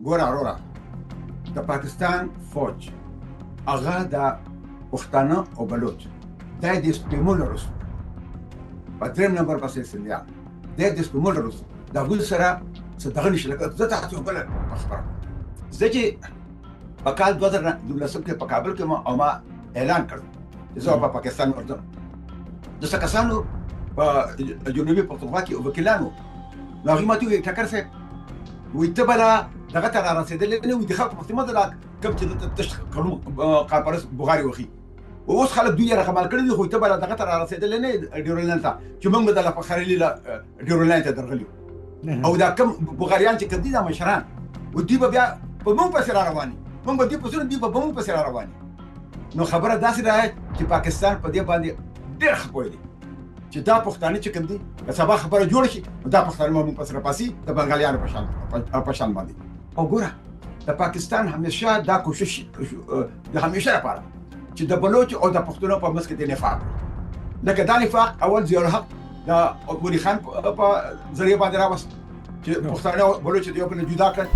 ګوره وروره، د پاکستان فوج هغه د پښتانه او بلوچ دا د سپیمولو رسو په دریم نمبر پسې سندیان د د سپیمولو رسو د هغوی سره څه دغه نشي. لکه زه تاسو یو بله خبره، زه چې په کال 2012 کې په کابل کې ما او ما اعلان کړ چې زه په پاکستان ورځم، د څه کسانو په جنوبي پښتونخوا کې وکیلانو، نو هغوی ماته وویل، ټکر صاحب، وایي ته به لا دغه ته را رسېدلی نه وي، د خلکو پسې مه ځه، دا کوم چې دلته تش قانون کارپرست بغارې وخي، اوس خلک دوی یې رقمال کړي دي، خو ته به لا دغه ته را رسېدلی نه ډیورنډ ته چې موږ به د له خریلي له ډیورنډ ته درغلي او دا کوم بغاریان چې کوم دي، دا مشران و، دوی به بیا په موږ پسې را روان دي، موږ به دوی پسې، دوی به په موږ پسې را روان دي. نو خبره داسې ده چې پاکستان په دې باندې ډېر ښه پوه دی چې دا پښتانه چې کوم دي، که سبا خبره جوړه شي نو دا پښتانه به موږ پسې راپاسي د بنګالیانو په شان باندې. او ګوره، د پاکستان همیشه دا کوشش د همیشه لپاره چې د بلوچ او د پښتنو په منځ کې د نفاق، لکه دا نفاق اول ضیاءالحق د ولي خان په ذریعه باندې راوست چې پښتانه او بلوچ د یو بل جدا کړل.